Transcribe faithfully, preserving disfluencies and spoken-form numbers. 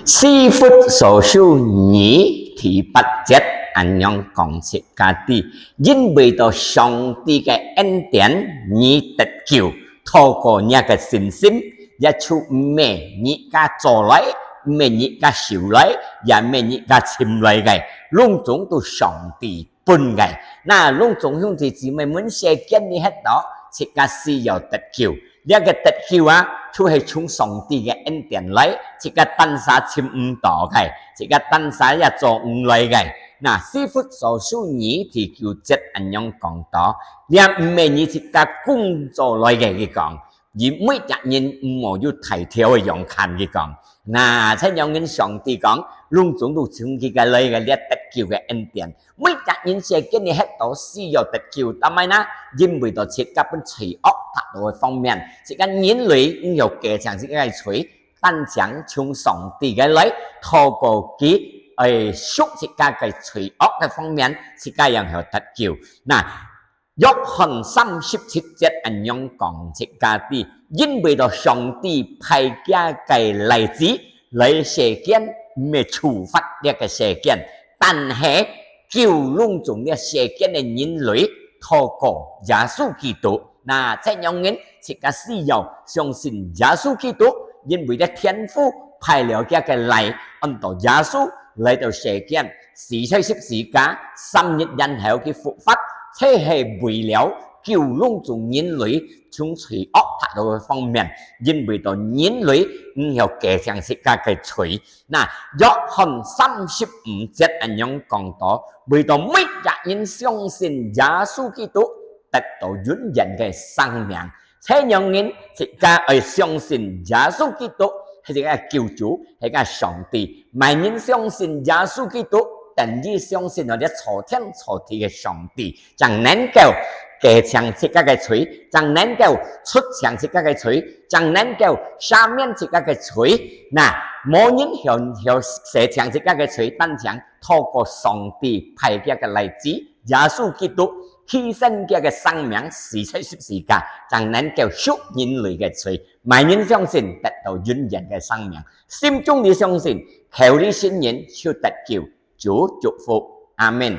以弗所書二第八節恁樣講自家知，因為到上帝个恩典，你得救，透過你个信心，也就毋係你家做來，毋係你家受來，也毋係你家尋來个，攏總都上帝分个。那攏總兄弟姊妹們，世間裡歇到，自家需要得救。這个得救啊，就係從上帝个恩典來，自家單儕尋毋到个，自家單儕也做毋來个。那以弗所書二第九節恁樣講到，這毋係你自家工做來个，佢講，你每隻人毋好有大條个樣看，佢講。那，親像人上帝講，攏總都從佢个來个這得救个恩典，每隻人世間裡歇到需要得救，但係呢，因為到自家分罪惡達到个方面，自家人類毋曉潔淨自家个罪，單淨從上帝个來，透過佢，誒，贖自家个罪惡个方面，自家正曉得救。那，約翰三十七節恁樣講自家知，因為到上帝派佢个倈子來世間，毋係處罰這个世間，但係救攏總這世間个人類，透過耶穌基督。那，親像人自家需要相信耶穌基督，因為這天父派了佢个倈，安到耶穌來到世間，死在十字架，三日然後佢復活，就係為了救攏總人類從罪惡達到个方面，因為到人類毋曉潔淨自家个罪。那，約翰三十五節恁樣講到，為到每隻人相信耶穌基督，得到永遠个生命。親像人自家愛相信耶穌基督係一个救主，係一个上帝。麼人相信耶穌基督，等於相信了這造天造地个上帝，正能夠潔淨自家个罪，正能夠除淨自家个罪，正能夠赦免自家个罪。那，無人曉，曉洗淨自家个罪，單淨透過上帝派佢个倈子耶穌基督犧牲佢个生命，死在十字架，正能夠贖人類个罪。麼人相信，得到永遠个生命。心中裡相信，口裡承認，就得救。主祝福。阿們。